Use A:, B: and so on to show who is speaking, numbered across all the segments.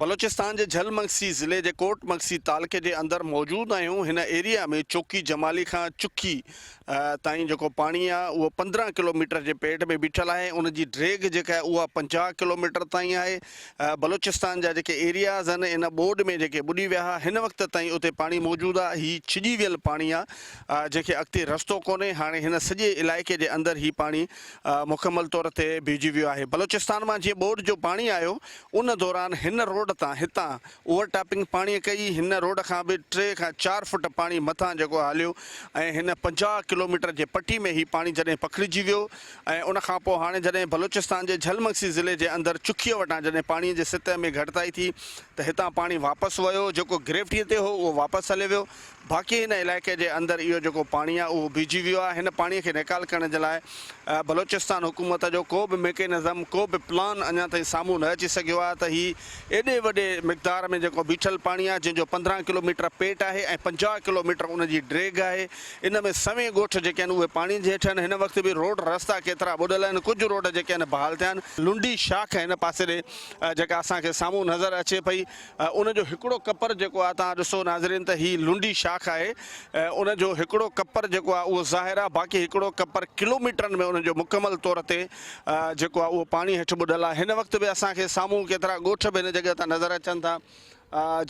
A: بلوچستان جي جھل مگسي ضلعي جي ڪوٽ مگسي تعلقي جي اندر موجود آهيون هن ايريا ۾ چوڪي جمالي کان چکي تائين جيڪو پاڻي آهي اهو 15 ڪلوميٽر جي پيٽ ۾ بيٺل آهي ان جي ڊيگهه جيڪا آهي اها 50 ڪلوميٽر تائين آهي بلوچستان جا جيڪي ايرياز آهن ان ٻوڏ ۾ جيڪي ٻڏي ويا هئا هن وقت تائين اتي پاڻي موجود آهي هي ڇڄي ويل پاڻي آهي جنهن کي اڳتي رستو ڪونهي هاڻي هن سڄي علائقي جي اندر هي پاڻي مڪمل طور تي بيهجي ويو آهي بلوچستان مان جيئن ٻوڏ جو پاڻي آيو ان دوران هن روڊ تان هتان اوور ٽاپنگ پاڻيء ڪئي، هن روڊ کان به ٽي کان چار فوٽ پاڻي مٿان جيڪو هليو ۽ هن 50 ڪلوميٽر جي پٽي ۾ هي پاڻي جڏهن پکڙجي ويو ۽ ان کان پوء هاڻي جڏهن بلوچستان جي جھل مگسي ضلعي جي اندر چکيء وٽان جڏهن پاڻيء جي سطح ۾ گهٽتائي ٿي ته هتان پاڻي واپس ويو جيڪو گريوٽيء تي هو اهو واپس هليو ويو باقي هن علائقي جي اندر اهو جيڪو پاڻي آهي اهو بيهجي ويو آهي هن پاڻي کي نيڪال ڪرڻ جي لاء بلوچستان حڪومت جو ڪو به ميڪينزم ڪو به پلان اڃا تائين سامهون نه اچي سگهيو آهي ته هي ايڏي وڏي مقدار ۾ جيڪو بيٺل پاڻي آهي جنهن جو 15 ڪلوميٽر پيٽ آهي ۽ 50 ڪلوميٽر ان جي ڊيگهه آهي ان ۾ سوين ڳوٺ جيڪي آهن اهي پاڻي جي هيٺ آهن هن وقت به روڊ رستا ڪيترا ٻڏل آهن ڪجهه روڊ جيڪي آهن بحال ٿيا آهن لنڊي شاخ هن پاسي ڏي جيڪا اسان کي سامهون نظر اچي پئي ان جو هڪڙو ڪپر جيڪو آهي توهان ڏسو ناظرين ته هي لنڊي شاخ آهي ان جو هڪڙو ڪپر جيڪو آهي اهو ظاهر آهي باقي هڪڙو ڪپر ڪلوميٽرن ۾ ان جو مڪمل طور تي جيڪو آهي اهو پاڻي هيٺ ٻڏل آهي هن وقت به اسان کي سامهون ڪيترا ڳوٺ به هن جڳهه تان نظر اچن ٿا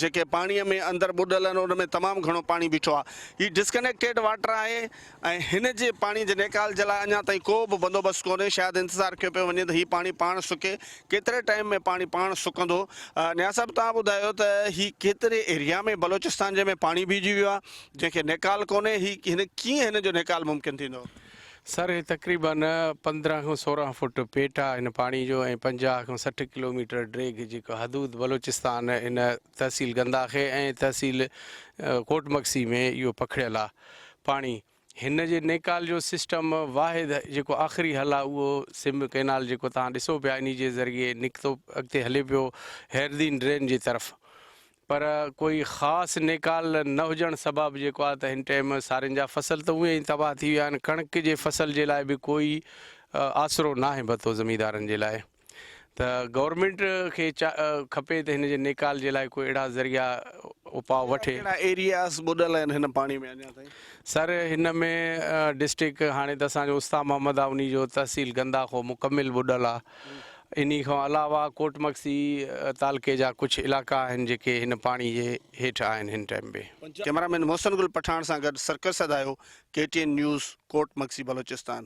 A: جيڪي پاڻي ۾ اندر ٻڏل آهن ان ۾ تمام گهڻو پاڻي بيٺو آهي هي ڊسڪنيڪٽيڊ واٽر آهي ۽ هن جي پاڻي جي نيڪال جي لاء اڃا تائين ڪو به بندوبست ڪونهي، شايد انتظار ڪيو پيو وڃي ته هي پاڻي پاڻ سڪي، ڪيتري ٽائيم ۾ پاڻي پاڻ سڪندو؟ نياز صاحب توهان ٻڌايو ته هي ڪيتري ايريا ۾ بلوچستان جي ۾ پاڻي بيهجي ويو آهي جنهن کي نيڪال ڪونهي، هي هن ڪيئن هن جو نيڪال ممڪن ٿيندو؟
B: سر هي تقريبن 15 کان 16 فوٽ پيٽ آهي هن پاڻي جو ۽ 50 کان 60 ڪلوميٽر ڊيگهه جيڪو حدود بلوچستان هن تحصيل گنداخي ۽ تحصيل ڪوٽ مگسي ۾ اهو پکڙيل آهي. پاڻي هن جي نيڪال جو سسٽم واحد جيڪو آخري حل آهي اهو سم ڪئنال جيڪو توهان ڏسو پيا انهي جي ذريعي نڪتو اڳتي هلي پيو هيردين ڊرين جي طرف پر ڪوئي خاص نيڪال نه هجڻ سبب جيڪو آهي ته هن ٽيم سارين جا فصل ته اونئين ئي تباهه ٿي ويا آهن ڪڻڪ جي فصل جي لاء به ڪوئي آسرو ناهي بتو زميندارن جي لاء. ته گورنمينٽ کي کپي ته هن جي نيڪال جي لاء ڪوئي اهڙا ذريعا اپاء وٺي.
A: ڪهڙا ايرياز ٻڏل آهن هن پاڻي ۾ اڃا تائين؟
B: سر هن ۾ ڊسٽرڪٽ هاڻي ته اسان جو استا محمد آ انهي جو تحصيل گنداخو مڪمل ٻڏل آ انهي کان علاوه ڪوٽ مگسي تعلقي جا ڪجهه علائقا آهن جيڪي هن پاڻي جي هيٺ آهن هن ٽائيم به.
A: ڪئميرا مين محسن گل پٺاڻ سان گڏ circus اڌايو، K T N news, Kot Magsi Balochistan.